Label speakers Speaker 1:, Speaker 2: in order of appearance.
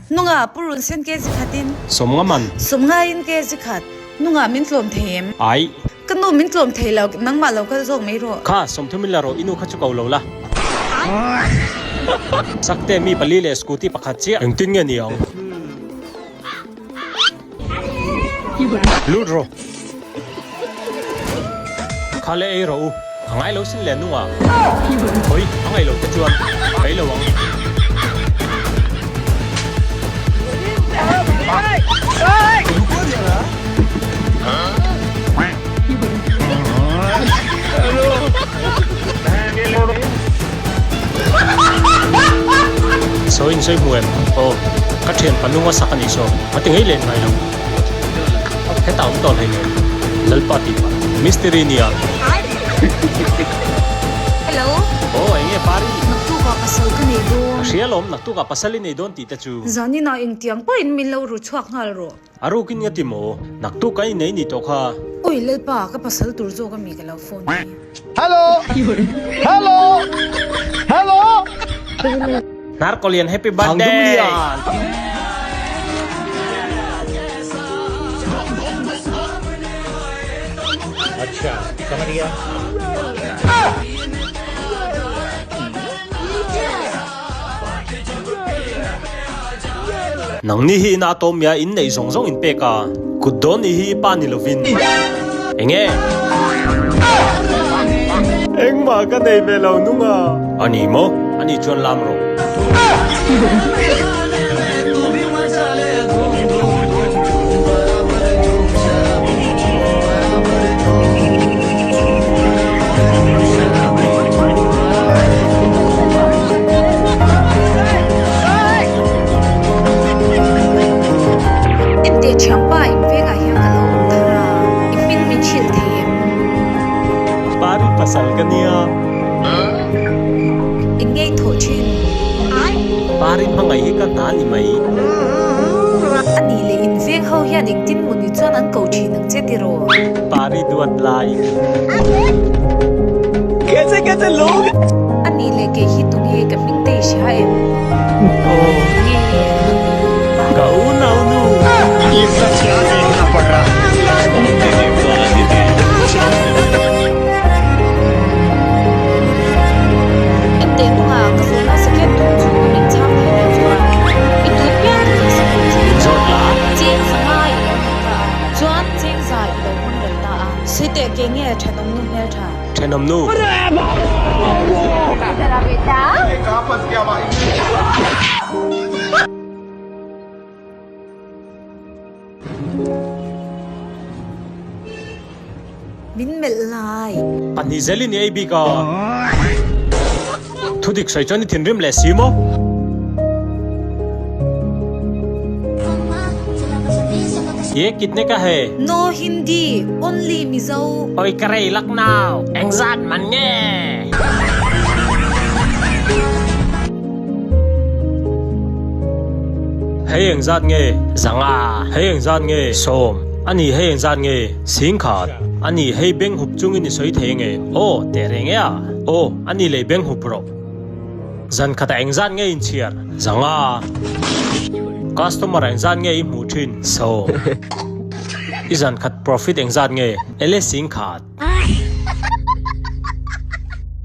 Speaker 1: Nunga purun sen kg khatin.
Speaker 2: Sawmnga man.
Speaker 1: Sawmnga in kg khat. Nunga min tlawm thei em?
Speaker 2: Ai.
Speaker 1: Ka nu min tlawm thei lo, nangmah lo kal zawk mai rawh.
Speaker 2: Kha, sawmthum in la rawh, i nu kha chu ko lo la. Sakte mi pali leh scooty pakhat chiah. Engtin nge ni ang? Lut rawh. Kha le ei rawh u. A ngai lo sin le nunga. Hawi, a ngaih loh te chuan ei lo ang. Sawi in sawi hmu em? Aw, ka thian panunga sak a nih saw, a ti ngei leh ngai lo. Hetah awm tawh hlei nen, Lalpa tih pah, Mistiri nia.
Speaker 1: Hello.
Speaker 2: Aw, eng nge Pari?
Speaker 1: Naktukah pasal ka nei dawn.
Speaker 2: Ka hria lawm, naktukah pasal i nei dawn tih te chu.
Speaker 1: Zaninah engtiang pawhin min lo ru chhuak nghal rawh.
Speaker 2: A rukin nga ti maw? Naktuk a inei ni tawh kha.
Speaker 1: Oi Lalpa, ka pasal tur zawk ami ka lo phone hi.
Speaker 3: Hello! Hello! Hello!
Speaker 2: Hnarkawlian happy birthday!
Speaker 4: Acha, samajh gaya.
Speaker 2: Nangni hi ina tawmia in neih zawng zawng in pek a, kut dawn ni hi i pa ni lovin. Enge? Engmah ka nei ve lo nung a. A ni maw? A ni chuan lam rawh.
Speaker 1: Enteh thiampa in vengah hian ka lo awm thar a, i hming min hrilh thei em?
Speaker 2: Pari pasal ka nia.
Speaker 1: Eng ngei thawh thin?
Speaker 2: Pari hmangaih hi ka hna ni mai.
Speaker 1: A nih leh in veng ho hian engtin maw ni chuan an ko thin ang che tiraw?
Speaker 2: Pari duat lai.
Speaker 1: A nih leh kei hi tunge ka hming te i hria em?
Speaker 2: Aw.
Speaker 1: Nge?
Speaker 2: Ka unau nu.
Speaker 1: Enteh hnungah ka zawhna second tum chu min chhang thei lo chuan i tun piang ka tih sak ang che.
Speaker 2: Zawt la.
Speaker 1: Cheng zanga i lo hmang ta a, chuan cheng za i lo hmang rel ta a. Site ke nge thenawm nu hmel tha?
Speaker 2: Thenawm nu.
Speaker 1: Min melh lai.
Speaker 2: Pahnih zelin i ei bik a. Thudik sawi chuan i thinrim leh si maw? Ye kitne ka he?
Speaker 1: No Hindi, only Mizo.
Speaker 2: Oi ka rei lak nau, engzat man nge? Hei engzat nge? Zanga. Hei engzat nge? Sawm. Ani hei engzat nge? Singkhat. Ani hei beng hup chungin i sawi thei nge? Aw, teh reng e a. Aw, ani lei beng hup rawh. Zan khatah engzat nge inchhiar? Zanga. Customer engzat nge i hmuh thin? Sawm. I zan khat profit engzat nge? Ele singkhat.